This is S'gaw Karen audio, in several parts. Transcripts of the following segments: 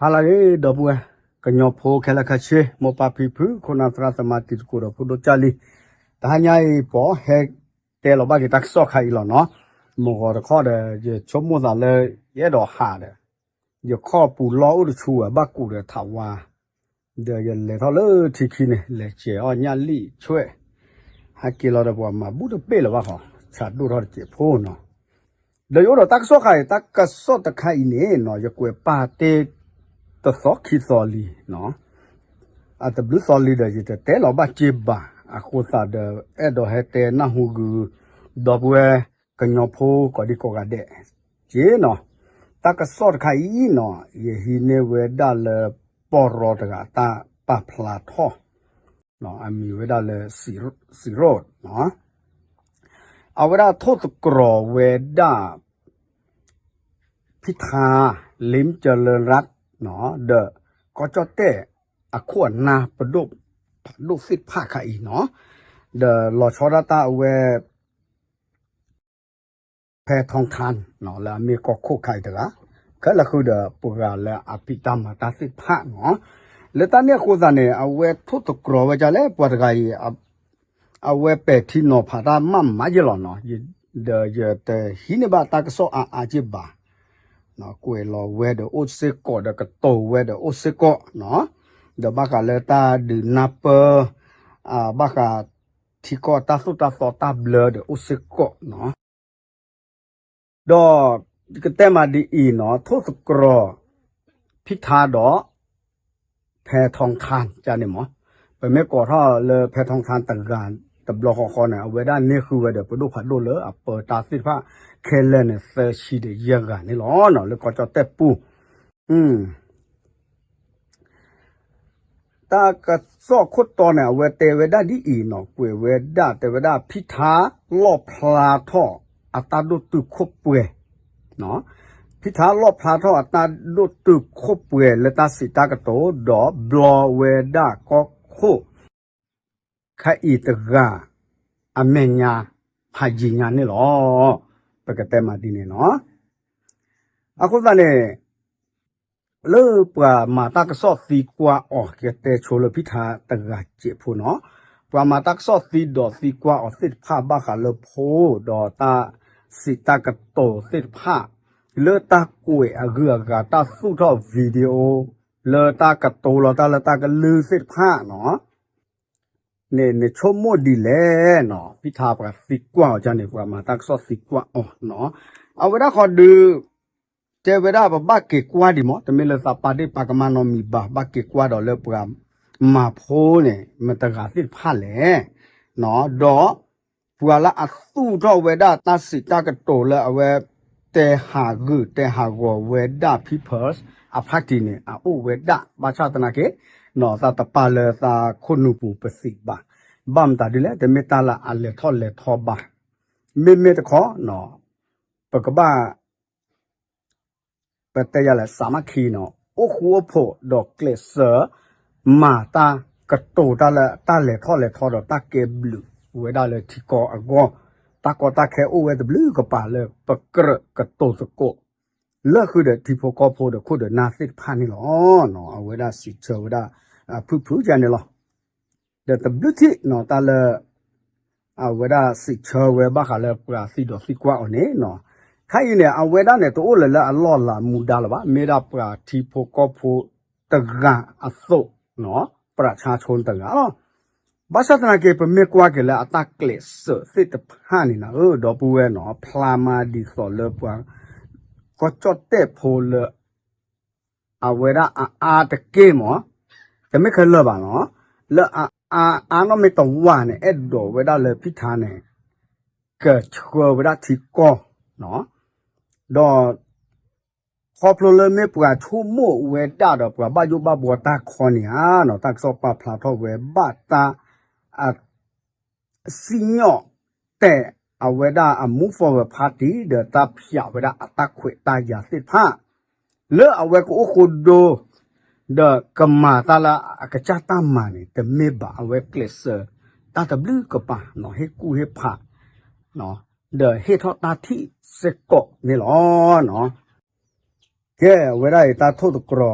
ဟါလၢအဂ့ၤ ဒီပုၢ်ဝဲၢ် ကညီဖိခဲလၢာ်ခဲဆ့ မိၢ်ပၢ်ဖံဖု ခိၣ်နၢ်သရၣ်သမါတံၤသကိးဒီးဖိဒိၣ်ကၢ်လံ, တဟါညါအံၤ ပဟဲတဲလီၤဘၣ်က့ၤတၢ်ကစီၣ်ခါအံၤလီၤနီၤ. မုၢ်ဂီၤတခီဒီး ယဆိကမိၣ်သးလၢ ယအဲၣ်ဒိးဟးဒီး ယခီၣ်ပူၤလီၢ်အိၣ်တဆူဝဲ ဘၣ်ကူးဒီးထးဝါ ဒီးယလဲၤထီၣ်လၢထံခံန့ၣ် လဲၤစဲးအီၣ်ညၣ်လံၣ်ဆွဲၣ်, ဟဲက့ၤလီၤဒီးပှၤမၤဘူၣ်တဘ့ၣ်လၢၤဘၣ်ဃီ, ဆးဒိၣ်ထီၣ်တစဲးဖိနီၤ. ဒီးယအိၣ်ဒီးတၢ်ကစီၣ်ခါအံၤ တၢ်ကစီၣ်တခါအံၤန့ၣ်နီၤ ယကွဲးပာ်တ့ၢ်တသီခံသီလံနီၤ. အတဘျုးသီလံဒီး ယတတဲလီၤဘၣ်က့ၤဘၣ်, အဃိသတးဒီး အဲၣ်ဒိးဟဲတဲနၢ်ဟူဂုာ် ဒီပုၢ်ဝဲၢ် ကညီဖိကိးဒံကိးဂၤဒဲးက့ၤနီၤ. တၢ်ကစီၣ်တခါအံၤနီၤ ယဟံးန့ၢ်ဝဲဒၣ်လၢ ပီၢ်ရီတဂၤအတၢ်ပာ်ဖျါထီၣ် အမံၤဝဲဒၣ်လၢ စံရိၣ်နီၤ. အဝဲဒၣ်ထိၣ်သတြီၤဝဲဒၣ် ဖံထါ လ့ကၠၢလရၣ်နီၤ ဒီးကီၢ်ကၠီၣ်တဲၣ်အခိၣ်အနၢ်ပဒိၣ်ဖးဒိၣ်သ့ၣ်တဖၣ်ခါအံၤနီၤ, ဒီးလီၤဆီဒၣ်တၢ်အဝဲ ဖဲထီထါနီၤ လၢအမ့ၢ်ကီၢ်ခိၣ်ခါအံၤတဂၤ, ခဲလၢာ်ဃုာ်ဒီးပှၤလၢအဖံးတၢ်မၤတၢ်သ့ၣ်တဖၣ်နီၤ. လၢတၢ်န့ၣ်အဃိသတးန့ၣ် အဝဲထိၣ်သတြီၤဝဲဒ်လဲၣ် ပှၤတဂၤအံၤ အဝဲပဲာ်ထံနီၤဖးတၢ်မးမးယဲလီၤနီၤ, ဒီးယတဟံးန့ၢ်ဘၣ်တၢ်ကစီၣ်အါအါက့ၤဘၣ်. ကွဲးလီၤဝဲဒီးအိၣ်စ့ၢ်ကီးဒီးကတိၤဝဲဒီးအိၣ်စ့ၢ်ကီးနီၤ, ဒီးဘၣ်ဃးလၢတၢ်ဒုးနၢ်ပၢၢ် ဘၣ်ဃးထံကီၢ်တၢ်သိၣ်တၢ်သီတၢ်ဘျၢဒီးအိၣ်စ့ၢ်ကီးနီၤ. ဒီးကတဲမးဒ်အံၤနီၤ ထိၣ်သတြီၤ ဖံထါဒီး ဖဲထီထါန့ၣ်မး, ပမ့ၢ်ကိးထီၣ်လၢဖဲထီထါတဂၤတဘျီဃီဃီန့ၣ် အဝဲဒၣ်န့ၢ်ဃုာ်ဝဲဒီးပဒိၣ်ဖးဒိၣ်လၢအပၢတၢ်သ့ၣ်တဖၣ်ခဲလၢာ်န့ၣ် သၢဆံဒီးယဲၢ်ဂၤန့ၣ်လီၤ လၢကီၢ်ကၠီၣ်တဲၣ်ပူၤ တၢ်ကစီၣ်ခိၣ်တီန့ၣ် အဝဲတဲဝဲဒၣ်ဒ်အံၤနီၤ, ကွဲးဝဲဒၣ်တဲဝဲဒၣ် ဖံထါလီၣ်ဖျါထီၣ်အတၢ်ဒိၣ်တုာ်ခိၣ်ပှဲၤ, ဖံထါလီၣ်ဖျါထီၣ်အတၢ်ဒိၣ်တုာ်ခိၣ်ပှဲၤလၢတၢ်စံးတၢ်ကတိၤ ဒီးဘျီဝဲဒၣ်ကီၢ်ခိၣ် ခဲအံၤတဂၤ အမဲာ်ညါ ဖးယံၤညါန့ၣ်လီၤ. ပကတဲမးဒ်န့ၣ်နီၤ. အဃိသတးန့ၣ် လၢပှၤမၤတၢ်ကစီၣ်သံကွၢ်အီၤ ကတဲဆိလၢဖံထါတဂၤစဲးဖိနီၤ, ပှၤမၤတၢ်ကစီၣ်သံဒီးသံကွၢ်အီၤသ့ၣ်တဖၣ် ဘၣ်ဃးလၢဖိဒီးတၢ်စံးတၢ်ကတိၤသ့ၣ်တဖၣ် လၢတၢ်ကွဲးအဂုၤအဂၤ တၢ်သူၣ်ထီၣ် video လၢတၢ်ကတိၤလီၤတၢ်လၢတၢ်ကလုၢ်သ့ၣ်တဖၣ်နီၤ န့ၣ် နဆိကမိၣ်ဒ်လဲၣ်နီၤ. ဖံထါပှၤသံကွၢ်အီၤန့ၣ် ပှၤမၤတၢ်ကစီၣ်သံကွၢ်အီၤနီၤ. အဝဲဒၣ်ဃီဒုး တဲဝဲဒၣ်ပဘၣ်က့ၤကွၢ်ဒံးမး, တမ့ၢ်လၢသးပာ်ဒ့ၣ်ပာ်ကမၣ်နီတမံၤဘၣ်, ဘၣ်က့ၤကွၢ်ဒီးလၢပှၤမၤဖိန့ၣ် မတၤတဂၤသ့ၣ်တဖၣ်လဲၣ်. ဒီးပှၤလၢအသူၣ်ထီၣ်ဝဲဒၣ်တၢ်စံးတၢ်ကတိၤလၢအဝဲ တဲဟးဂူာ်တဲဟးဂီၤဝဲဒၣ် People's Party န့ၣ် အအိၣ်ဝဲဒၣ် ဘၣ်ဆၣ်သနာ်က့ နီၢ်သးတပာ်လၢသးခိၣ်နူာ်ပူၤပသံးဘၣ်. ဘၣ်မတၤဒ်လဲၣ်, တမ့ၢ်တၢ်လၢအလဲၤထီၣ်လဲၤထီဘၣ်. မ့မ့ၢ်တခီ ပကဘၣ် ပတဲယၤလဲၣ် စးမးခံနီၤ, အိၣ်ဃူအိၣ်ဖိးဒီးကျဲးစၢး မၤတၢ်ကတိၤတၢ်လၢတၢ်လဲၤထီၣ်လဲၤထီဒီးတၢ်ကဲဘျုးဝဲဒၣ်လၢထံကီၢ်အဂီၢ်, တၢ်ကီတၢ်ခဲအိၣ်ဝဲတဘျုးကပၤလၢပကြၢးကတိၤသကိး လၢဃုာ်ဒီးထံဖိကီၢ်ဖိဒီးခိၣ်ဒီးနၢ်သ့ၣ်တဖၣ်န့ၣ်လီၤ. အဝဲဒၣ်စံးဆၢဝဲဒၣ် ဖုၣ်ဖုၣ်ယၤန့ၣ်လီၤ. ဒီးတဘျုးထံၣ်နီၤ တၢ်လၢ အဝဲဒၣ်စံးဆၢဝဲဘၣ်ဃးလၢပှၤသံဒီးသံကွၢ်အီၤန့ၣ်နီၤ, ခဲအံၤန့ၣ် အဝဲဒၣ်န့ၣ် တအိၣ်လၢၤလၢအလီၢ်လၤမူဒါလၢၤဘၣ်, မ့ၢ်ဒၣ်ပှၤထံဖိကီၢ်ဖိတဂၤအသိးနီၤ, ပြၢ်ဆါဆိတဂၤလီၤ. ဘၣ်ဆၣ်သနာ်က့ ပမ့ၢ်ကွၢ်က့ၤလၢအတၢ်ကျဲးစၢးသ့ၣ်တဖၣ်န့ၣ်နီၤ, ဒီပုၢ်ဝဲၢ်နီၤ, ဖျါမးဒ်သိးလၢပှၤ ကီၢ်ကၠီၣ်တဲၣ်ဖိလၢ အဝဲဒၣ်အအါတက့ၢ်မး, တမ့ၢ်ခဲလၢာ်ဘၣ်နီၤ, လၢအအါအါနီၢ်မ့ၢ်တဝၢ်န့ၣ် အဲၣ်ဒိးဝဲဒၣ်လၢဖံထါန့ၣ် ကဆှၢဝဲဒၣ်ထံကီၢ်နီၤ, ဒီး ခီဖျိလၢမ့ၢ်ပှၤဆိကမိၣ်ဝဲဒၣ်ဒီးပှၤဘၣ်ယိၣ်ဘၣ်ဘှီတၢ်ခီန့ၣ်ဧါနီၤ, တၢ်ကစီၣ်ပာ်ဖျါထီၣ်ဝဲဘၣ်တၢ် အ စံၣ်ညီၣ်တဲာ်အဝဲဒၣ်အ Move Forward Party ဒီးတၢ်ဖျးဝဲဒၣ်အတၢ်ခွဲးတၢ်ယာ်သ့ၣ်တဖၣ် လၢအဝဲကအိၣ်ဃိဒိ ဒီးကမၤတၢ်လၢအကစၢ်တၢ်မၤန့ၣ် တမ့ၢ်ဘၣ် အဝဲကျဲးစၢးတၢ်တဘျုးကပၤနီၤ, ဟ့ၣ်ကူၣ်ဟ့ၣ်ဖး ဒီးဟ့ၣ်ထီၣ်တၢ်ထံၣ်စ့ၢ်ကီးန့ၣ်လီၤ. ကဲ အဝဲဒၣ်အံၤ တၢ်ထိၣ်သတြီၤ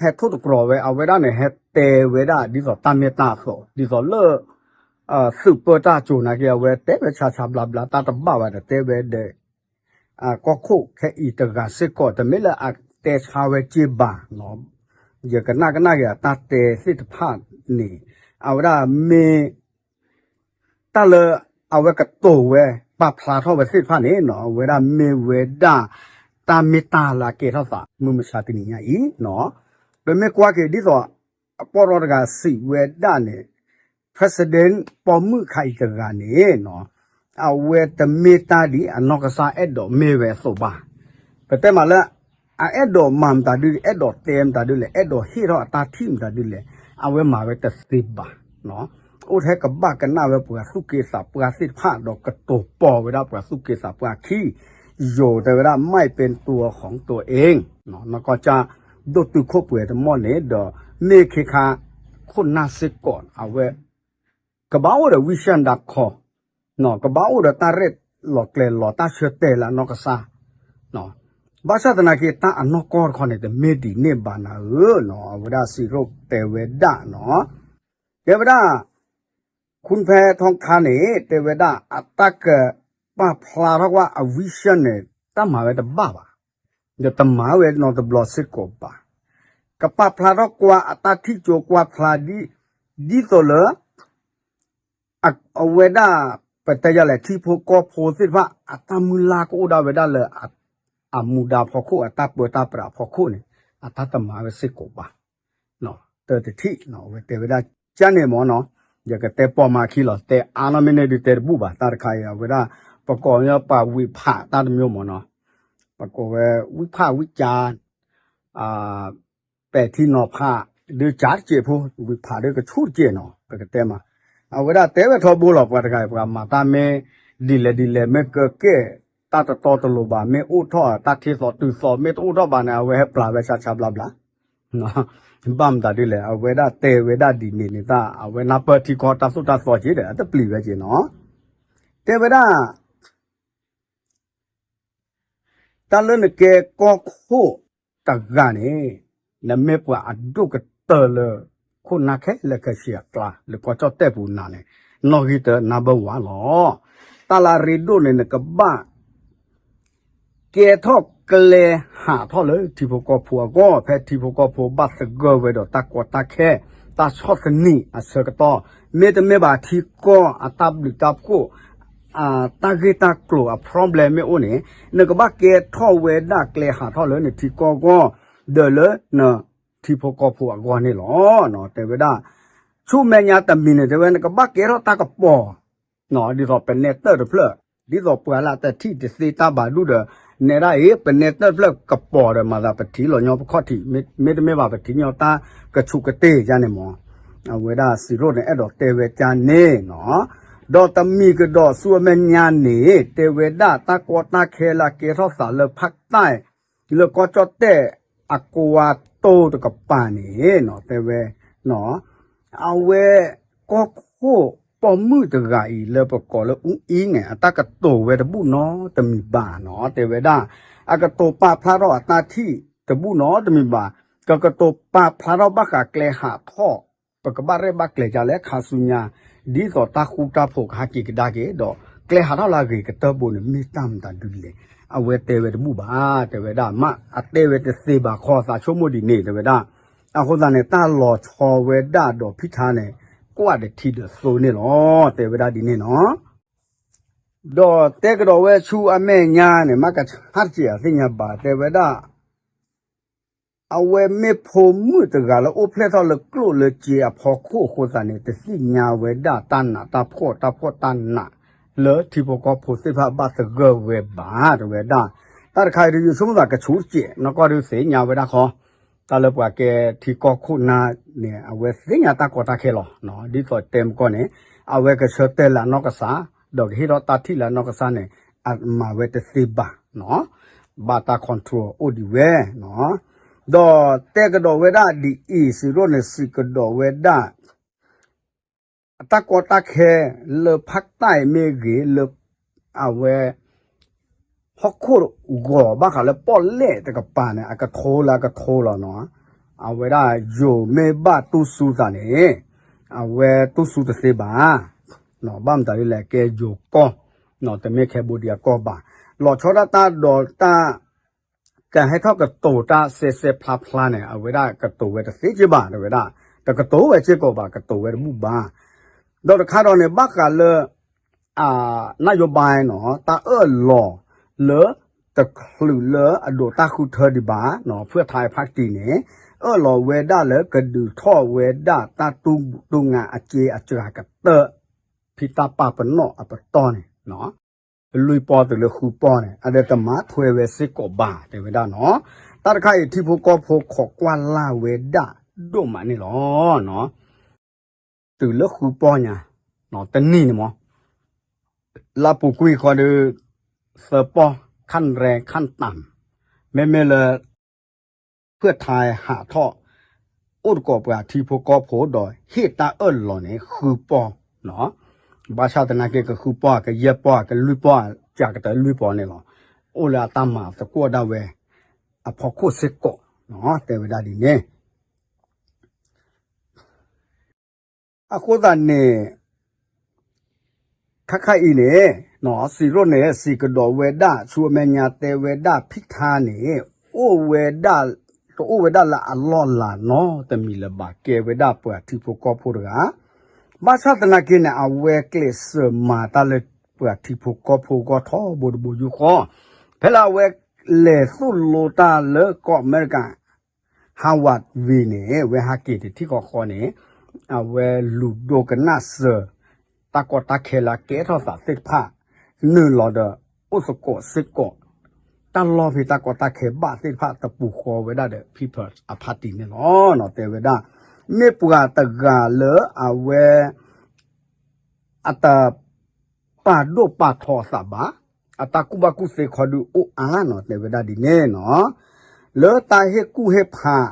ဟဲထိၣ်သတြီၤဝဲ အဝဲဒၣ်န့ၣ် ဟဲတဲဝဲဒၣ်ဒ်သိးတၢ်မ့ၢ်တၢ်အသိး ဒ်သိးလၢ သုးပၢတၢ်ကိၤနာ်က့ အဝဲတဲဝဲဆါဆါဘျါဘျါ တၢ်တဘၣ်ဘၣ်ဒီးတဲဝဲဒီး ကီၢ်ခိၣ်ခဲအံၤတဂၤစ့ၢ်ကီး တမ့ၢ်လၢအတဲဆါဝဲက့ဘၣ်. ယကနၣ်ကနၣ်က့ၤအတၢ်တဲသ့ၣ်တဖၣ်န့ၣ် အဝဲဒၣ်မ့ၢ် တၢ်လၢအဝဲကတိၤဝဲ ပာ်ဖျါထီၣ်ဝဲသ့ၣ်တဖၣ်န့ၣ်နီၤ အဝဲဒၣ်မ့ၢ်ဝဲဒၣ် တၢ်မ့ၢ်တၢ်လၢအကဲထီၣ်သး မုၢ်မဆါတနံၤညါအံၤ ပမ့ၢ်ကွၢ်က့ၤဒ်သိး အပီၢ်ရီတဂၤစံးဝဲဒၣ်န့ၣ် President ပိာ်မုၣ်ခါအံၤတဂၤန့ၣ်နီၤ အဝဲတမ့ၢ်တၢ်ဒ်အနီၢ်ကစၢ်အဲၣ်ဒိးမ့ၢ်ဝဲအသိးဘၣ်. ပတဲမးလၢ အအဲၣ်ဒိးမၤမတၤဒုလဲၣ် အဲၣ်ဒိးတဲမတၤဒုလဲၣ် အဲၣ်ဒိးဟ့ၣ်ထီၣ်အတၢ်ထံၣ်မတၤဒုလဲၣ် အဝဲမၤဝဲတသ့ဘၣ်. အိၣ်ထဲကဘၣ်ကနၣ်ဝဲပှၤသူၣ်က့သးပှၢ်သ့ၣ်တဖၣ် ဒီးကတိၤပိာ်ဝဲဒၣ်ပှၤသူၣ်က့သးပှၢ်ခံ ယိၤတဲဝဲဒၣ် ไม่เป็นตัวของตัวเอง နီၢ်ကီၢ်ကၢ် ဒိၣ်တုာ်ခိၣ်ပှဲၤတမီၢ်န့ၣ်ဒီး မ့ၢ်ခ့ခါ ခိၣ်နၢ်စ့ၢ်ကီး အဝဲ ကဘၣ်အိၣ်ဒီး vision ဒီး call ကဘၣ်အိၣ်ဒီးတၢ်ရဲၣ်လီၤကျဲၤလီၤ တၢ်ဆၢတဲာ်လၢအနီၢ်ကစၢ် ဘၣ်ဆၣ်သနာ်က့ တၢ်အနီၢ်ကီၢ်တခီန့ၣ် တမ့ၢ်ဒ်န့ၣ်ဘၣ်နၤဧၢနီၤ အဝဲဒၣ်စံးရိၣ်တဲဝဲဒၣ်နီၤ တဲဝဲဒၣ် ခူၣ်ဖဲထီၣ်ခါန့ၣ် တဲဝဲဒၣ် အတၢ်ကပာ်ဖျါထီၣ်ကွၢ်အ vision န့ၣ် တၢ်မၤဝဲတဘၣ်ဘၣ် ဒီးတမၤဝဲနီတဘျီစ့ၢ်ကီးဘၣ်. ကပာ်ဖျါထီၣ်ကွၢ်အတၢ်ထံၣ်ကၠိကွၢ်ဖျါ ဒ်သိးလၢ အဝဲဒၣ် ပတဲယၤလဲၣ် ထံဖိကီၢ်ဖိသ့ၣ်တဖၣ် အတၢ်မုၢ်လၢ်ကအိၣ်ဒၣ်ဝဲဒၣ်လၢ အမူဒါဖီခိၣ် အတၢ်ပၢတၢ်ပြးဖီခိၣ်န့ၣ် အတၢ်တမၤဝဲစ့ၢ်ကီးဘၣ် တၢ်တထံၣ် အဝဲတဲဝဲဒၣ်ကန့ၣ်မ့ၢ်နီၤ ယကတဲပိာ်မးခံလီၤ တဲအါနီၢ်မ့ၢ်န့ၣ်ဒုးတဲတဘူၣ်ဘၣ် တၢ်တခါအံၤ အဝဲဒၣ် ပကိးညီပှၤဝံးဖးတၢ်တမျိုးမ့ၢ်နီၤ ပကိးဝဲဝံးဖးဝံးကၠါ ပဲာ်ထံနီၤဖး ဒုးကၠါတစဲးဖိ ဝံးဖးဒုးကဆူၣ်တစဲးနီၤ ပကတဲမး အဝဲဒၣ်တဲဝဲထီဘိလီၤ ပှၤတဂၤအံၤ ပှၤမၤတၢ်မ့ၢ် ဒ်လဲၣ်ဒ်လဲၣ် မ့ၢ်ကကဲ တၢ်တတီတလိၤဘၣ် မ့ၢ်အိၣ်ထီၣ်တၢ်ထံသီတုၤသီ မ့ၢ်တအိၣ်ထီၣ်ဘၣ်န့ၣ် အဝဲဟဲပျၢ်ဝဲဆါဆါဘျါဘျါ ဘၣ်မတၤဒ်လဲၣ် အဝဲဒၣ်တဲဝဲဒၣ်ဒ်န့ၣ်န့ၣ် တၢ်အဝဲနၢ်ပၢၢ်ထံကီၢ်တၢ်သိၣ်တၢ်သီက့ဒီး အတပျံၤဝဲက့နီၤ တဲဝဲဒၣ် တၢ်လၢနကဲကီၢ်ခိၣ်တဂၤန့ၣ် နမ့ၢ်ပှၤအဒိၣ်ကတၢၢ်လၢ ခိၣ်နၢ်ခဲလၢာ်ခဲဆ့အကျါ လၢကီၢ်ကၠီၣ်တဲၣ်ပူၤနၤန့ၣ် နီၣ်ဂံၢ်တၢ number one လီၤ. တၢ်လၢအရ့ဒိၣ်န့ၣ် နကဘၣ် ကဲထီၣ်ကျဲဟးထီၣ်လၢထံဖိကီၢ်ဖိအဂီၢ် ဖဲထံဖိကီၢ်ဖိဘၣ်သဂၢၢ်ဝဲဒီးတၢ်ကီတၢ်ခဲ တၢ်ဆီၣ်သနံးအဆၢကတီၢ် မ့တမ့ၢ်ဘၣ်ထံကီၢ်အတၢ်ဘျုးတၢ်ဖှိၣ် တၢ်ဂ့ၢ်တၢ်ကျိၤအ problem မ့ၢ်အိၣ်န့ၣ် နကဘၣ်ကဲထီၣ်ဝဲဒၣ်ကျဲဟးထီၣ်လၢနထံကီၢ်အဂီၢ် ဒီးလၢနထံဖိကီၢ်ဖိအဂီၢ်န့ၣ်လီၤ. တဲဝဲဒၣ် ဆူမဲာ်ညါတမံၤန့ၣ် တဲဝဲနကဘၣ်ကဲထီၣ်တၢ်ကပီၤ ဒ်သိးပနဲတၢၢ်တဖျၢၣ် ဒ်သိးပှၤလၢအတထံၣ်တသ့တၢ်ဘၣ်ဒူၣ်ဒီး နဲဒၣ်အံၤ ပနဲတၢၢ်တဖျၢၣ်ကပီၤဒီး မၤသးပထံၣ်လီၤညီပခီၣ်ထံး မ့တမ့ၢ်ဘၣ်ပထံၣ်ညီတၢ်ကဆူးကတ့ၢ်ယါန့ၣ်မး အဝဲဒၣ်စံးရိၣ်န့ၣ် အဲၣ်ဒိးတဲဝဲကန့ၣ်နီၤ ဒီးတမံၤကဒီးဆူအမဲာ်ညါန့ၣ် တဲဝဲဒၣ်တၢ်ကီတၢ်ခဲလၢအကဲထီၣ်သးလၢဖးတၢ် လၢကီၢ်ကၠီၣ်တဲၣ်အကိးဝါတိတကပၤန့ၣ်နီၤ တဲဝဲ အဝဲ ကီၢ်ခိၣ်ပိာ်မုၣ်တဂၤအံၤလၢပကိးလၢအူအံၤန့ၣ် အတၢ်ကတိၤဝဲတဘူၣ်နီတမံၤဘၣ်နီၤ တဲဝဲဒၣ် အကတိၤပာ်ဖျါထီၣ်အတၢ်ထံၣ်တဘူၣ်နီတမံၤဘၣ် ကကတိၤပာ်ဖျါထီၣ်ဘၣ်ဃးကျဲဟးထီၣ် ပကဘၣ်ရဲၣ်ဘၣ်ကျဲၤဒ်လဲၣ်ခါဆူညါ ဒ်သိးတၢ်ဃူတၢ်ဖိးကဟဲက့ၤကဒါက့ၤ ဒီးကျဲဟးထီၣ်လၢအဂ့ၤကတၢၢ်ဘိန့ၣ် မ့ၢ်တၢ်မတၤဒ်လဲၣ် အဝဲတဲဝဲတဘူၣ်ဘၣ် တဲဝဲဒၣ် မ့ၢ်အတဲဝဲတသ့ဘၣ် ခီသးဆိကမိၣ်ဒ်န့ၣ် တဲဝဲဒၣ် အဃိသတးန့ၣ် တၢ်လီၤဆီဝဲဒၣ်ဒီးဖံထါန့ၣ် ကွၢ်ဒီးထံဒီးသိန့ၣ်လီၤ တဲဝဲဒၣ်ဒ်န့ၣ်နီၤ ဒီးတဲကဒီးဝဲဆူအမဲာ်ညါန့ၣ် မ့ၢ်ကဆါတက့ၢ်အသ့ၣ်ညါဘၣ် တဲဝဲဒၣ် အဝဲမ့ၢ်ဖိမုၣ်တဂၤလၢအိၣ်ဖျဲၣ်ထီၣ်လၢကျိၣ်လၢစ့အဖီခိၣ်အဃိသတးန့ၣ် တသ့ၣ်ညါဝဲဒၣ်တၢ်နးတၢ်ဖှီၣ်တၢ်ဖှီၣ်တၢ်နး လၢထံဖိကီၢ်ဖိသ့ၣ်တဖၣ်ဘၣ်သဂၢၢ်ဝဲဘၣ် တဲဝဲဒၣ် တၢ်တခါအံၤဒီးယဆိကမိၣ်သးကဆူးတစဲး နီၢ်ကီၢ်ဒုးသ့ၣ်ညါဝဲဒၣ်ခီ တၢ်လၢပှၤကဲထံကီၢ်ခိၣ်နၢ်န့ၣ် အဝဲသ့ၣ်ညါတၢ်ကီတၢ်ခဲလီၤ ဒ်သိးတဲမကီၢ်န့ၣ် အဝဲကဆၢတဲာ်လၢအနီၢ်ကစၢ် ဒီးကဟ့ၣ်ထီၣ်တၢ်ထံၣ်လၢအနီၢ်ကစၢ်န့ၣ် အမၤဝဲတသ့ဘၣ် ဘၣ်တၢ် control အိၣ်ဒံးဝဲ ဒီးတဲကဒီးဝဲဒၣ်ဒ်အံၤ စံးရိၣ်န့ၣ် စံးကဒီးဝဲဒၣ် တၢ်ကီတၢ်ခဲလၢဖးတၢ်အံၤမ့ၢ်ဂ့ၤ လၢအဝဲ ဟီၣ်ခိၣ်ဂီၤဘၣ်ဃးလၢပီၣ်လဲၣ်တကပၤန့ၣ် အကထိလၢအကထိလီၤနီၤ. အဝဲဒၣ်ယိၤမ့ၢ်ဘၣ်တူၢ်စူသးန့ၣ် အဝဲတူၢ်စူတသ့ဘၣ်. ဘၣ်မတၤဒ်လဲၣ် ကဲယိၤကီၢ်, တမ့ၢ် Cambodia ကီၢ်ဘၣ်. လီၤဆီဒၣ်တၢ်ဒီးတၢ် ကဟဲထီၣ်ကတိၤတၢ်စဲစဲဖျါဖျါန့ၣ် အဝဲဒၣ်ကတိၤဝဲတသ့က့ဘၣ် တဲဝဲဒၣ်, တကတိၤဝဲစ့ၢ်ကီးဘၣ် ကတိၤဝဲတဘူၣ်ဘၣ်. ဒီးတခါဒီးန့ၣ် ဘၣ်ဃးလၢ အ นโยบาย နီၤ တၢ်အၢၣ်လီၤလၢ တချုးလၢအဒိးတၢ်ဃုထၢဒံးဘၣ်နီၤ ဖုၣ်ထါဖးတံၢ်န့ၣ် အၢၣ်လီၤဝဲဒၣ်လၢကဒုးထီၣ်ဝဲဒၣ်တၢ်တူၢ်ဘူၣ်တူၢ်ငါအစ့အစှၤကတၢၢ် ဖံတၢ်ပာ်ပနီၣ်အပတီၢ်န့ၣ် လွံၢ်ပီၢ်တုၤလၢဃုပီၢ်န့ၣ် အဒီးတမၤထွဲဝဲစ့ၢ်ကီးဘၣ် တဲဝဲဒၣ်နီၤ. တၢ်တခါအံၤထံဖိကီၢ်ဖိခိးကွၢ်လၢ်ဝဲဒၣ်ဒိၣ်မးန့ၣ်လီၤ. တုၤလၢဃုပီၢ်ညါ တနံၤန့ၣ်မး လၢပူၤကွံာ်ဃီဒီး သၢပီၢ် ขั้นแรงขั้นต่ำ မ့မ့ၢ်လၢ ဖုၣ်ထါဟးထီၣ် အိၣ်သကိးပှၤထံဖိကီၢ်ဖိဒီးဟ့ၣ်တၢ်အၢၣ်လီၤန့ၣ် ဃုပီၢ်နီၤ. ဘၣ်ဆၣ်သနာ်က့ ကဃုပီၢ် ကယဲၢ်ပီၢ် ကလွံၢ်ပီၢ် ကးကတၢၢ်လွံၢ်ပီၢ်န့ၣ်လီၤ. အိၣ်လၢအတၢ်မၤသကိးဒၣ်ဝဲ အဖီခိၣ်စ့ၢ်ကီး တဲဝဲဒၣ်ဒ်န့ၣ် အဃိသတးန့ၣ် ခါခါအံၤန့ၣ် စံးရိၣ်န့ၣ် စံးကဒီးဝဲဒၣ် ဆူအမဲာ်ညါတဲဝဲဒၣ်ဖံထါန့ၣ် အိၣ်ဝဲဒၣ် တအိၣ်ဝဲဒၣ်လၢအလီၢ်လၤနီတမံၤလၢၤဘၣ် ကဲဝဲဒၣ်ပှၤထံဖိကီၢ်ဖိတဂၤ. ဘၣ်ဆၣ်သနာ်က့န့ၣ် အဝဲကျဲးစၢးမၤတၢ်လၢပှၤထံဖိကီၢ်ဖိဂီၢ်ထီဘိတဘိယူၢ်ဃီ, ဖဲလၢအဝဲလဲၤသိၣ်လိတၢ်လၢကီၢ်အမဲရကၤ Harvard ဝံၤန့ၣ် ဝဲဟးက့ၤတထံၣ်ဃီဃီန့ၣ် အဝဲလူၤဒိကနၣ်စၢၤ တၢ်ကီတၢ်ခဲလၢအကဲထီၣ်သးသ့ၣ်တဖၣ် နုာ်လီၤဒီးအိၣ်သကိးစ့ၢ်ကီး တၢ်လီၢ်ဖဲတၢ်ကီတၢ်ခဲဘၣ်သ့ၣ်တဖၣ်တပူၤဃီဝဲဒၣ်ဒီး People's Party န့ၣ်လီၤ. တဲဝဲဒၣ် မ့ၢ်ပှၤတဂၤလၢအဝဲ အတ ပာ်ဒိၣ်ပာ်ထီအသးဘၣ်, အတၢ်ကူၣ်ဘၣ်ကူၣ်သ့ခီဒုးအိၣ်အါနီၤ တဲဝဲဒၣ်ဒ်န့ၣ်နီၤ, လၢတၢ်ဟ့ၣ်ကူၣ်ဟ့ၣ်ဖး,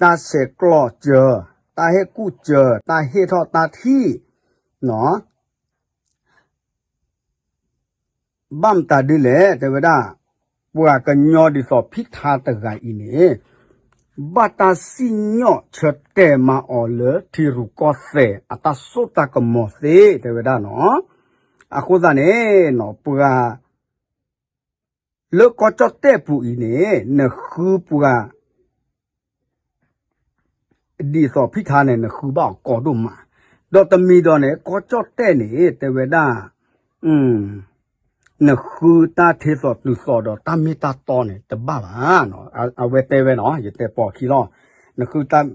တၢ်ဆဲးကျိးစၢၤ, တၢ်ဟ့ၣ်ကူၣ်စၢၤ, တၢ်ဟ့ၣ်ထီၣ်တၢ်ထံၣ်နီၤ ဘၣ်မတၤဒ်လဲၣ် တဲဝဲဒၣ်, ပှၤကညီဒ်သိးဖံထါတဂၤအံၤန့ၣ် ဘၣ်တၢ်စံၣ်ညီၣ်ဆၢတဲာ်မၤအီၤလၢထံရူၢ်ကီၢ်သဲးအတၢ်စိတၢ်ကမီၤသ့ တဲဝဲဒၣ်နီၤ. အဃိသတးန့ၣ်နီၤ ပှၤ လၢကီၢ်ကၠီၣ်တဲၣ်ပူၤအံၤန့ၣ် နဃုပှၤ ဒ်သိးဖံထါန့ၣ် နဃုဘၣ်အီၤကီဒိၣ်မး, ဒီးတမံၤဒီးန့ၣ် ကီၢ်ကၠီၣ်တဲၣ်န့ၣ် တဲဝဲဒၣ် နဃုတၢ်ထ့သိးတုၤသိးဒီးတၢ်မ့ၢ်တၢ်တီန့ၣ် တဘၣ်ဘၣ်. အဝဲတဲဝဲနီၤ ယတဲပိာ်ခံလီၤ, နဃုတၢ်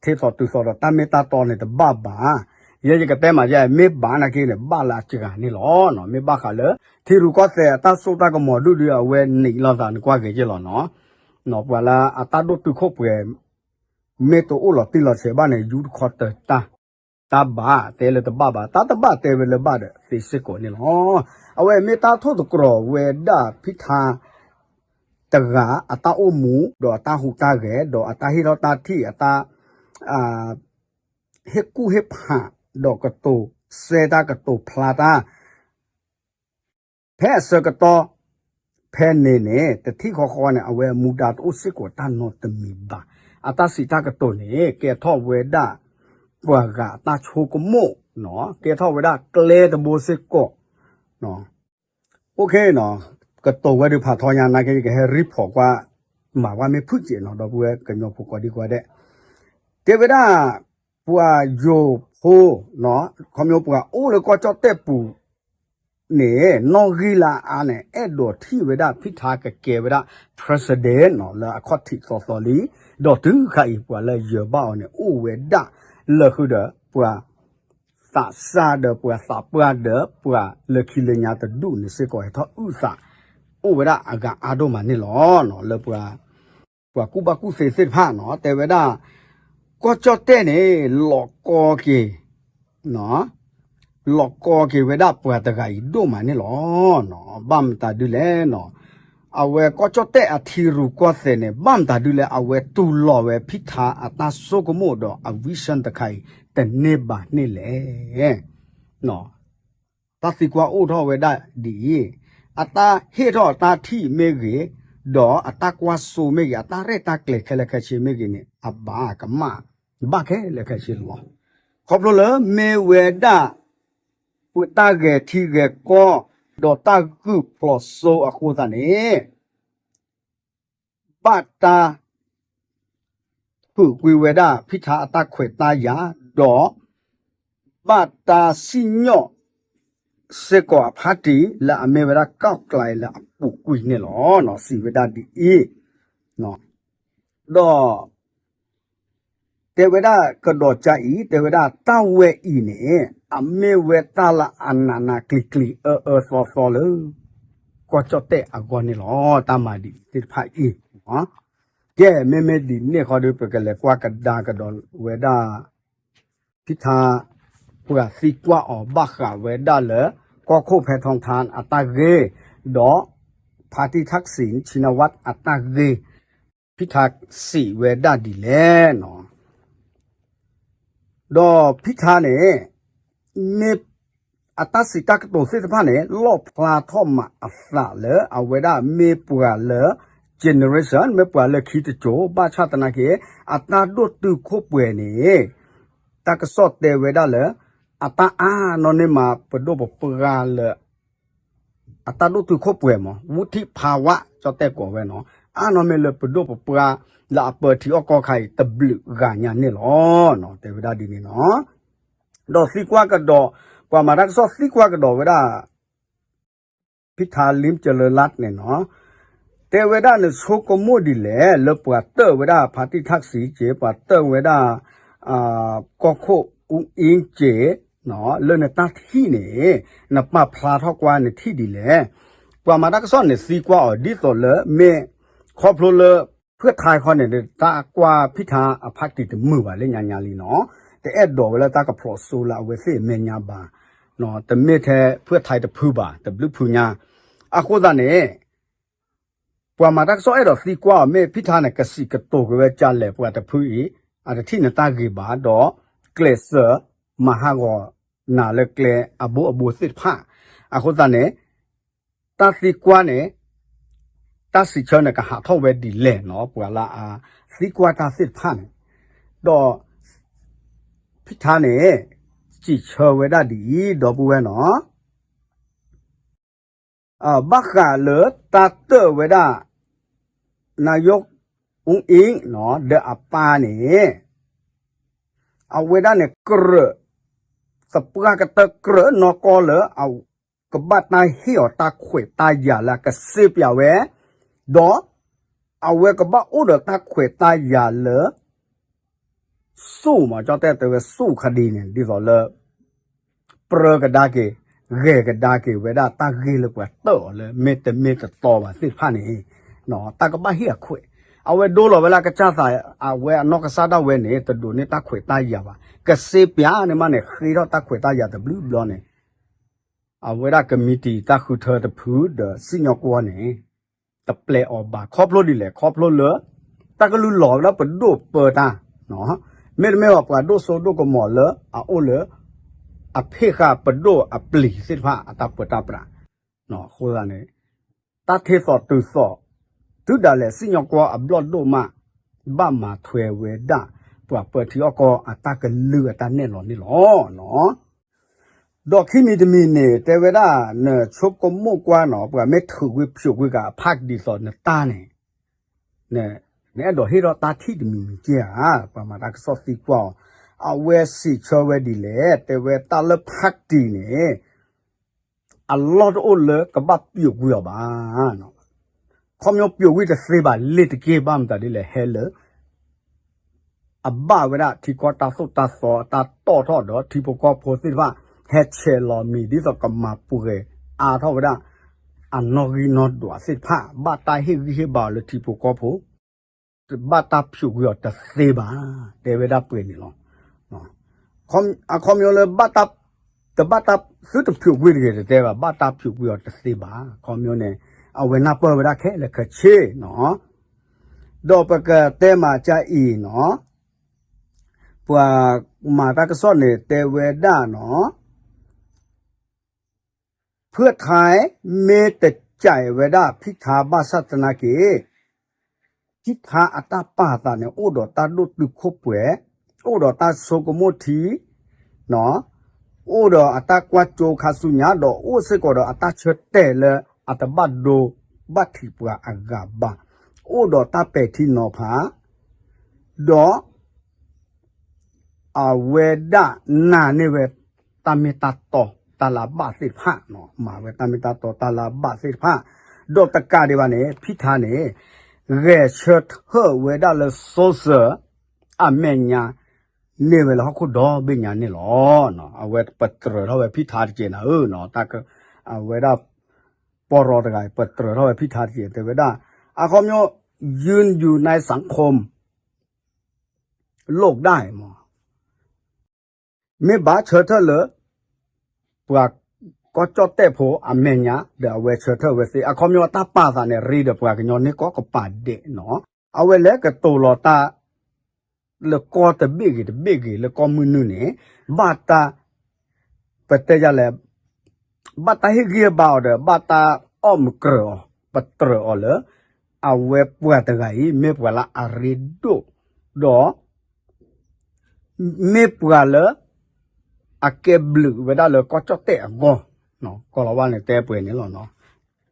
ထ့သိးတုၤသိးဒီးတၢ်မ့ၢ်တၢ်တီန့ၣ် တဘၣ်ဘၣ်. ယဲယကတဲမးယဲ မ့ၢ်ဘၣ်နာ်က့န့ၣ် ဘၣ်လၢအစှၤန့ၣ်လီၤ. မ့ၢ်ဘၣ်ဃးလၢ ထံရူၢ်ကီၢ်သဲးအတၢ်စိတၢ်ကမီၤဒုၣ်ဒုၣ်အဝဲနံၤလိာ်သးနကွၢ်ဂ့ၤက့လီၤနီၤ. ပှၤလၢအတၢ်ဒိၣ်တုာ်ခိၣ်ပှဲၤ မ့ၢ်တအိၣ်လီၤတံၢ်လီၤဆဲးဘၣ်န့ၣ် ယူတခီတၢ် တၢ်ဘၣ်တဲလၢတဘၣ်ဘၣ်, တၢ်တဘၣ်တဲဝဲလၢဘၣ်ဒီးသ့စ့ၢ်ကီးန့ၣ်လီၤ. အဝဲမ့ၢ်တၢ်ထိၣ်သတြီၤဝဲဒၣ်ဖံထါ တဂၤအတၢ်အိၣ်မူ ဒီးအတၢ်ဟူးတၢ်ဂဲၤ ဒီးအတၢ်ဟ့ၣ်ထီၣ်တၢ်ထံၣ် အတၢ် ဟ့ၣ်ကူၣ်ဟ့ၣ်ဖး ဒီးကတိၤစဲတၢ်ကတိၤဖျါတၢ် ဖဲအဆၢကတီၢ် ဖဲန့ၣ်န့ၣ် တထံၣ်ဃီဃီန့ၣ် အဝဲမူဒါတအိၣ်စ့ၢ်ကီးတၢ်နီတမံၤဘၣ်. အတၢ်စံးတၢ်ကတိၤန့ၣ် ကဲထီၣ်ဝဲဒၣ် ပှၤဂၤအတၢ်ဆိကမိၣ်, ကဲထီၣ်ဝဲဒၣ်ကျဲတဘိစ့ၢ်ကီး အိၣ်ခ့နီၤ, ကတိၤဝဲဒုးဖးထီညါနာ်က့ ယကဟဲ report ကွၢ် မၤကွၢ်မ့ၢ်ဖုၣ်စဲးနီၤ ဒီပုၢ်ဝဲၢ်ကညီဖိကိးဒံကိးဒဲး, တဲဝဲဒၣ် ပှၤယိၤဖိ ခီဖျိပှၤအိၣ်လၢကီၢ်ကၠီၣ်တဲၣ်ပူၤန့ၣ် နီၣ်ဂံၢ်လၢအါန့ၣ် အဲၣ်ဒိးထံၣ်ဝဲဒၣ်ဖံထါကကဲဝဲဒၣ် president နီၤ လၢအခီၣ်ထံးသီသီလံ, ဒီးတုၤခါအံၤပှၤလၢယၢၤဘၣ်အီၤန့ၣ် အိၣ်ဝဲဒၣ်လၢဃုာ်ဒီးပှၤ သးစၢ်ဒီးပှၤသးပှၢ်ဒီးပှၤလၢခံလၢညါတဒူၣ်န့ၣ်စ့ၢ်ကီး ဟဲထီၣ်အုၣ်သး အိၣ်ဝဲဒၣ်အဂၤအါဒိၣ်မးန့ၣ်လီၤ. လၢပှၤ ပှၤကူၣ်ဘၣ်ကူၣ်သ့သ့ၣ်တဖၣ်နီၤ တဲဝဲဒၣ် ကီၢ်ကၠီၣ်တဲၣ်န့ၣ် လီၤကီက့ၤ လီၤကီက့ၤဝဲဒၣ်ပှၤတဂၤအံၤဒိၣ်မးန့ၣ်လီၤ. ဘၣ်မတၤဒုလဲၣ်နီၤ, အဝဲကီၢ်ကၠီၣ်တဲၣ်အထံရူၢ်ကီၢ်သဲးန့ၣ် ဘၣ်မတၤဒုလဲၣ် အဝဲတူၢ်လိာ်ဝဲဖံထါအတၢ်ဆိကမိၣ်ဒီးအ vision တခါအံၤ တန့ၢ်ဘၣ်န့ၣ်လဲၣ်. တၢ်သံကွၢ်အိၣ်ထီၣ်ဝဲဒၣ်ဒ်အံၤ, အတၢ်ဟ့ၣ်ထီၣ်အတၢ်ထံၣ်မ့ၢ်ဂ့ၤ, ဒီးအတၢ်ကွၢ်စိမ့ၢ်ဂ့ၤ, အတၢ်ရဲၣ်တၢ်ကျဲၤခဲလၢာ်ခဲဆ့မ့ၢ်ဂ့ၤန့ၣ် အဘၣ်ကမၣ်, ဘၣ်ခဲလၢာ်ခဲဆ့လီၤ. ခီဖျိလၢမ့ၢ်ဝဲဒၣ် ပတၢ်ဂဲၤထံဂဲၤကီၢ် ဒီးတၢ်ဂုာ်ဖျိးစိအဃိသတးန့ၣ် ဘၣ်တၢ် ထုးကွံာ်ဝဲဒၣ် ဖံထါအတၢ်ခွဲးတၢ်ယာ်, ဒီး ဘၣ်တၢ်စံၣ်ညီၣ် စ့ၢ်ကီးအဖါတံၢ် လၢအမ့ၢ်ဝဲဒၣ် ကီၢ်ကျဲလၢအပူၤကွံာ်န့ၣ်လီၤ. စံးဝဲဒၣ်ဒ်အံၤ, ဒီး တဲဝဲဒၣ်ကဒီးကါအံၤ တဲဝဲဒၣ်တၢ်ဝဲအံၤန့ၣ် အမ့ၢ်ဝဲတၢ်လၢအနးနးကျံၤကျံၤ အၢအၢသီသီလၢ ကီၢ်ကၠီၣ်တဲၣ်အဂီၢ်န့ၣ်လီၤ. တၢ်မၤဒ်အံၤသ့ၣ်တဖၣ်အံၤ, ကဲ မ့မ့ၢ်ဒ်န့ၣ်ဃီဒီး ပကလဲၤကွၢ်ကဒါကဒီးဝဲဒၣ် ဖံထါ ပှၤသံကွၢ်အီၤဘၣ်ဃးဝဲဒၣ်လၢ ကီၢ်ခိၣ်ဖဲထီထါအတၢ်ဂ့ၢ်, ဒီး ဖါတံၢ်ထၣ်စံၣ် ဆံနဝၣ်အတၢ်ဂ့ၢ်, ဖံထါစံးဝဲဒၣ်ဒ်လဲၣ်န့ၣ် ဒီးဖံထါန့ၣ် မ့ၢ်အတၢ်စံးတၢ်ကတိၤသ့ၣ်တဖၣ်န့ၣ် လီၣ်ဖျါထီၣ်မးအသးလၢအဝဲဒၣ်မ့ၢ်ပှၤလၢ generation မ့ၢ်ပှၤလၢခံတစိၤ ဘၣ်ဆၣ်သနာ်က့ အတၢ်ဒိၣ်တုာ်ခိၣ်ပှဲၤန့ၣ် တၢ်ကစီၣ်တဲဝဲဒၣ်လၢ အတၢ်အါနီၢ်န့ၢ်မးပဒိၣ်ပပှၢ်လၢ အတၢ်ဒိၣ်တုာ်ခိၣ်ပှဲၤမး ဝူထံၣ်ဖးဝး ကၠီၣ်တဲၣ်ကိးဝဲနီၤ အါနီၢ်မ့ၢ်လၢပဒိၣ်ပပှၢ် လၢအပၢထံအီၣ်ကီၢ်ခါအံၤတဘျုးဂၤညါန့ၣ်လီၤ. တဲဝဲဒၣ်ဒ်န့ၣ်နီၤ ဒီးသံကွၢ်ကဒီး ပှၤမၤတၢ်ကစီၣ်သံကွၢ်ကဒီးဝဲဒၣ် ဖံထါလံကၠလၢလၢ်န့ၣ်နီၤ တဲဝဲဒၣ်နဆိကမိၣ်ဒ်လဲၣ် လၢပှၤတၢၢ်ဝဲဒၣ်ဖါတံၢ်ထၣ်စံၣ်က့ၤ ပှၤတၢၢ်ဝဲဒၣ် ကီၢ်ခိၣ်အူအ့က့ၤ လၢနတၢ်ထံၣ်န့ၣ် နပာ်ဖျါထီၣ်ကွၢ်နထံၣ်ဒ်လဲၣ်. ပှၤမၤတၢ်ကစီၣ်န့ၣ်သံကွၢ်အီၤဒ်သိးလၢမ့ၢ် ခီဖျိလၢ ဖုၣ်ထါခီန့ၣ် တၢ်ကွၢ်ဖံထါအဖါတံၢ်တမုာ်ဘၣ်လၢညါညါလံနီၤ တအဲၣ်ဒိးဝဲလၢတၢ်ကဖျိးစိလၢအဝဲသ့ၣ်အမဲာ်ညါဘၣ် တမ့ၢ်ထဲဖုၣ်ထါတဖုဘၣ် တဘျုးဖုညါ အဃိသတးန့ၣ် ပှၤမၤတၢ်ကစီၣ်အဲၣ်ဒိးသံကွၢ်အီၤ မ့ၢ်ဖံထါန့ၣ် ကစံးကတိၤက့ၤဝဲကလဲၣ် ပှၤတဖုအံၤ အတထံၣ်နတၢ်ဂ့ၤဘၣ် ဒီးကျဲးစၢး မၤဟးဂီၤနၤလၢကျဲအဘိအဘိသ့ၣ်တဖၣ် အဃိသတးန့ၣ် တၢ်သံကွၢ်န့ၣ် တၢ်စံးဆၢန့ၣ် ကဟးထီၣ်ဝဲဒ်လဲၣ်နီၤ ပှၤလၢအသံကွၢ်တၢ်သ့ၣ်တဖၣ်န့ၣ် ဒီး ဖံထါန့ၣ် စံးဆၢဝဲဒၣ်ဒ်အံၤ ဒီပုၢ်ဝဲၢ်နီၤ ဘၣ်ဃးလၢတၢ်တၢၢ်ဝဲဒၣ် နယိၣ်အူအ့ ဒီးအပၢ်န့ၣ် အဝဲဒၣ်န့ၣ်ကြၢး သပှၢ်ကတၢၢ်ကြၢးနီၢ်ကီၢ်လၢ ကဘၣ်တၢ်ဟ့ၣ်အီၤတၢ်ခွဲးတၢ်ယာ်လၢအကစ့ပၠးဝဲ, ဒီး အဝဲကဘၣ်အိၣ်ဒီးတၢ်ခွဲးတၢ်ယာ်လၢ စူၣ်မး ကၠီတဲတဲဝဲစူၣ်ခဒံန့ၣ် ဒ်သိးလၢ ပြၢကဒါက့ၤ ဂဲၤကဒါက့ၤဝဲဒၣ်တၢ်ဂ့ၢ်လၢပှၤတၢၢ်အီၤလၢမ့တမ့ၢ်တတီဘၣ်သ့ၣ်တဖၣ်န့ၣ် တၢ်ကဘၣ်ဟ့ၣ်အခွဲး, အဝဲဒိလီၤဝဲလၢအကစၢ်သး အဝဲအနီၢ်ကစၢ်ဒၣ်ဝဲန့ၣ် တဒိးန့ၢ်တၢ်ခွဲးတၢ်ယာ်ဘၣ်, ကစ့ပၠးန့ၣ်မးန့ၣ် ဃ့ထီၣ်တၢ်ခွဲးတၢ်ယာ်တဘျုးဘျီန့ၣ် အဝဲဒၣ်ကမံးတံာ်တၢ်ဃုထၢတဖုဒီးစံၣ်ညီၣ်ကွီၢ်န့ၣ် တပျဲအီၤဘၣ် ခီဖျိဒ်လဲၣ် ခီဖျိလၢ တၢ်ကလုၢ်လီၤဝဲဒၣ်ပဒိၣ်ပၢတၢ်, မ့တမ့ၢ်ဘၣ်ပှၤဒိၣ်စိဒိၣ်ကမီၤလၢအအိၣ်လၢ အဖ့ၣ်ဃာ်ပဒိၣ်အပျံၤသ့ၣ်တဖၣ်အတၢ်ပၢတၢ်ပြး, အဃိသတးန့ၣ် တၢ်ထ့သိးတုၤသိး တုၤဒၣ်လဲာ်စံၣ်ညီၣ်ကွီၢ်အဘျီၣ်ဒိၣ်မး ဘၣ်မၤထွဲဝဲဒၣ် ပှၤပၢထံအီၣ်ကီၢ်အတၢ်ကလုၢ်အတၢ်နဲၣ်လီၤန့ၣ်လီၤ. ဒီးခံမံၤတမံၤန့ၣ် တဲဝဲဒၣ် နဆိကမိၣ်ကွၢ်နီၤ ပှၤမ့ၢ်ထုးကွံာ်ဖျိးကွံာ်က့ၤအဖးဒ်သိးနတၢ်န့ၣ် နအဲၣ်ဒိးဟ့ၣ်ထီၣ်တၢ်ထံၣ်တမံၤမံၤက့ဧါ, ပှၤမၤတၢ်ကစီၣ်သံကွၢ်အီၤ, အဝဲစံးဆၢဝဲဒ်လဲၣ်, တဲဝဲတၢ်လၢဖါတံၢ်န့ၣ် အလီၢ်တအိၣ်လၢကဘၣ်ဖျိးကွံာ်အီၤဘၣ် ခီဖျိဖျိးကွံာ်တသ့ဘၣ် လ့ၢ်တက့ၢ် ဘၣ်မတၤဒ်လဲၣ် ဟဲလၢ အဘၣ်ဝဲဒၣ်ထံကီၢ်တၢ်သိၣ်တၢ်သီအတၢ်တီၣ်ထီၣ်ဒီးထံဖိကီၢ်ဖိသ့ၣ်တဖၣ် ဟဲဆဲးလီၤမံၤဒ်သိးကမၤပှဲၤအါထီၣ်ဝဲဒၣ် အနီၣ်ဂံၢ်နီၣ်ဒွးသ့ၣ်တဖၣ် ဘၣ်တၢ်ဟ့ၣ်ဂံၢ်ဟ့ၣ်ဘါအီၤလၢထံဖိကီၢ်ဖိ ဘၣ်တၢ်ဖျိးကွံာ်အီၤတသ့ဘၣ် တဲဝဲဒၣ်ပှဲၤန့ၣ်လီၤ. အခီပညီလၢ တဘၣ်တၢ် သုတဖျိးကွံာ်တဂ့ၤတတဲဘၣ် ဘၣ်တၢ်ဖျိးကွံာ်အီၤတသ့ဘၣ် အခီပညီန့ၣ် အဝဲနၢ်ပၢၢ်ဝဲဒၣ်ခဲလၢာ်ခဲဆ့နီၤ ဒီးပကတဲမးကါအံၤနီၤ ပှၤမၤတၢ်ကစီၣ်န့ၣ်တဲဝဲဒၣ်နီၤ ဖုထါ မ့ၢ်တကးဝဲဒၣ်ဖံထါဘၣ်ဆၣ်သနာ်က့ ဖံထါအတၢ်ပာ်သးန့ၣ် အိၣ်ဒီးတၢ်ဒိၣ်တုာ်ခိၣ်ပှဲၤ, အိၣ်ဒီးတၢ်ဆိကမိၣ်ထံ, အိၣ်ဒီးအတၢ်ကွၢ်စိခါဆူညါ ဒီးအိၣ်စ့ၢ်ကီးဒီးအတၢ်ဆၢတဲာ်လၢအတဘၣ်ဒိဘၣ်ထံးပှၤအဂၤဘၣ်, အိၣ်ဒီးတၢ်ပဲာ်ထံနီၤဖး, ဒီး အဝဲဒၣ်နာ်န့ၢ်ဝဲ တၢ်မ့ၢ်တၢ်တီ တၢ်လၢအဘၣ်သ့ၣ်တဖၣ်, မၤဝဲတၢ်မ့ၢ်တၢ်တီ တၢ်လၢအဘၣ်သ့ၣ်တဖၣ်, ဒီးတကးဒံးဘၣ်န့ၣ် ဖံထါန့ၣ် ဂဲၤဆၢထၢၣ်ဝဲဒၣ်လၢ social အမဲာ်ညါ န့ၢ်ဝဲလၢဟီၣ်ခိၣ်ဒီဘ့ၣ်ညါန့ၣ်လီၤ. အဝဲပတြၢၤထီၣ်ဝဲဖံထါတက့ၢ်နၤဧၢ, အဝဲဒၣ် ပီၢ်ရီတဂၤ ပတြၢၤထီၣ်ဝဲဖံထါတက့ၢ် တဲဝဲဒၣ် အခီပညီ ယုၢ်ယူၤနၢႆးစၣ်ခိၣ် လိၣ်ဒၣ်မး မ့ၢ်ဘၣ်ဆၢထၢၣ်လၢ ပှၤကီၢ်ကၠီၣ်တဲၣ်ဖိအမဲာ်ညါ ဒီးအဝဲဆၢထၢၣ်ဝဲသ့ အခီပညီအတၢ်ပာ်သးန့ၣ် ရ့ဒီးပှၤကညီန့ၢ်ကီၢ်ကပၤဒဲးနီၤ, အဝဲလဲၤကတိၤလီၤတၢ် လၢကီၢ်တဘ့ၣ်ဂ့ၤတဘ့ၣ်ဂ့ၤ လၢကီၢ်မုၢ်နုာ်န့ၣ် ဘၣ်တၢ် ပတဲယၤလဲၣ် ဘၣ်တၢ်ဟ့ၣ်ဂံၢ်ဟ့ၣ်ဘါအီၤဒီး ဘၣ်တၢ်အီၣ်မုၢ်ကြၢးအီၤ ပတြၢၤအီၤလၢ အဝဲပှၤတဂၤအံၤ မ့ၢ်ပှၤလၢအရ့ဒိၣ် ဒီး မ့ၢ်ပှၤလၢ အကဲဘျုးဝဲဒၣ်လၢကီၢ်ကၠီၣ်တဲၣ်အဂီၢ်, ကီၢ်လီၤဝါန့ၣ်တဲပှဲၤန့ၣ်လီၤနီၤ,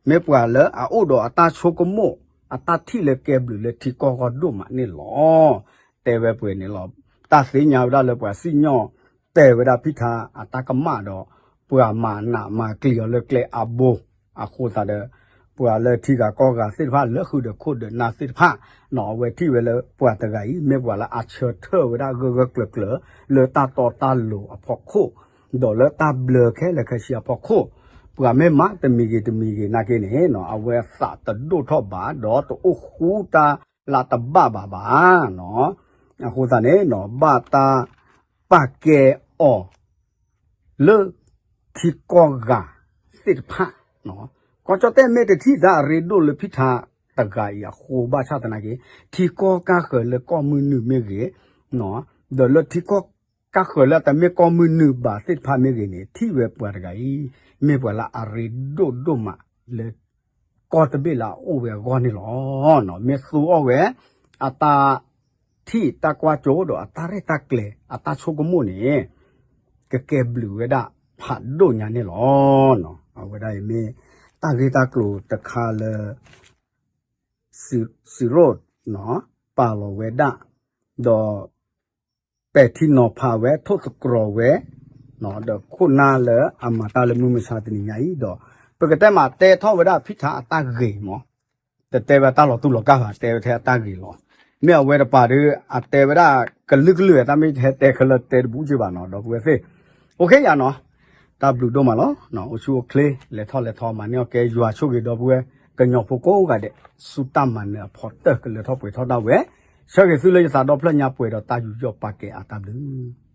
မ့ၢ်ပှၤလၢအအိၣ်ဒီးအတၢ်ဆိကမိၣ် အတၢ်ထံၣ်လၢကဲဘျုးလၢထံကီၢ်ဂီၢ်ဒိၣ်မးန့ၣ်လီၤ. တဲဝဲပှဲၤန့ၣ်လီၤ. တၢ်သ့ၣ်ညါဝဲဒၣ်လၢပှၤစံၣ်ညီၣ်တဲာ်ဝဲဒၣ်ဖံထါအတၢ်ကမၣ်ဒီး ပှၤမၤနးမၤကျံၤအီၤလၢကျဲအါဘိ, အဃိသတးဒီး ပှၤလၢထံဂၤကီၢ်ဂၤသ့ၣ်တဖၣ် လၢဃုာ်ဒီးခိၣ်ဒီးနၢ်သ့ၣ်တဖၣ်နီၤ အဝဲထံၣ်ဝဲလၢပှၤတဂၤအံၤ မ့ၢ်ပှၤလၢအဆၢထၢၣ်ဝဲဒၣ်ဂၢၢ်ဂၢၢ်ကျၢၤကျၢၤ လၢတၢ်တီတၢ်လိၤအဖီခိၣ် ဒီးလၢတၢ်ဘျၢခဲလၢာ်ခဲဆ့အဖီခိၣ်, ပှၤမ့ၢ်မၤတမံၤဂ့ၤတမံၤဂ့ၤနာ်က့န့ၣ် အဝဲသးတဒိၣ်ထီၣ်ဘၣ် ဒီးတအိၣ်ဃူတၢ်လၢတဘၣ်ဘၣ်ဘၣ်နီၤ. အဃိသတးန့ၣ် ဘၣ်တၢ်ပာ်ကဲအီၤ လၢထံကီၢ်ဂၤသ့ၣ်တဖၣ်, ကီၢ်ကၠီၣ်တဲၣ်မ့ၢ်တထံၣ်တၢ်အရ့ဒိၣ်လၢဖံထါတဂၤအံၤအဃိဘၣ်ဆၣ်သနာ်က့ ထံကီၢ်ကၢ်ဃၢၤလၢကီၢ်မုၢ်နုာ်မ့ၢ်ဂ့ၤ, ဒီးလၢထံကီၢ်ကၢ်ဃၢၤလၢအတမ့ၢ်ကီၢ်မုၢ်နုာ်ဘၣ်သ့ၣ်တဖၣ်မ့ၢ်ဂ့ၤန့ၣ် ထံၣ်ဝဲပှၤတဂၤအံၤ မ့ၢ်ပှၤလၢအရ့ဒိၣ်ဒိၣ်မးလၢ ကီၢ်တဘ့ၣ်လၢအအိၣ်ဝဲအဂီၢ်န့ၣ်လီၤ. မ့ၢ်သူအီၣ်ဝဲ အတၢ်ထံၣ်တၢ်ကွၢ်စိဒီးအတၢ်ရဲၣ်တၢ်ကျဲၤ အတၢ်ဆိကမိၣ်န့ၣ် ကကဲဘျုးဝဲဒၣ်ဖးဒိၣ်ညါန့ၣ်လီၤ. အဝဲဒၣ်အံၤမ့ၢ် တၢ်ဂ့ၢ်တၢ်ကျိၤတခါလၢ စံၤရိၣ် ပာ်လီၤဝဲဒၣ် ဒီး ပဲာ်ထံနီၤဖးဝဲ ထိၣ်သတြီၤဝဲ ဒီးခိၣ်နၢ်လၢအမၤတၢ်လၢမုၢ်မဆါတနံၤညါအံၤဒီး ပကတဲမးတဲထီၣ်ဝဲဒၣ်ဖံထါအတၢ်ဂ့ၤမး တတဲဝဲတၢ်လီၤတူၢ်လီၤကာ်ဘၣ် တဲဝဲထဲအတၢ်ဂ့ၤလီၤ. မ့ၢ်အဝဲတပၤဒီး အတဲဝဲဒၣ်ကလုာ်ကလုာ် တၢ်မ့ၢ်ဟဲတဲခဲလၢာ်တဲတဘူးက့ဘၣ်နီၤ ဒီပုၢ်ဝဲၢ်သ့ၣ်. အိၣ်ခ့ယၤနီၤ တၢ်ဘျုးဒိၣ်မးလီၤ. အိၣ်ဆူၣ်အိၣ်ချ့ လဲၤထီၣ်လဲၤထီမၤန့ၢ်အီၣ်ကဲယွၤဆိၣ်ဂ့ၤဒီပုၢ်ဝဲၢ် ကညီဖိကိးဂၤဒဲး ဆူတၢ်မၤနၢၤအဖီတၢၢ်ကလၢထီၣ်ပှဲၤထီၣ်ဒၣ်ဝဲ ဆၢဂ့ၤသုလၢယသးဒီဖျၢၣ်ညါပှဲၤဒီးတၢ်ယူးယီၣ်ပာ်ကဲအတၢ်ဘျုး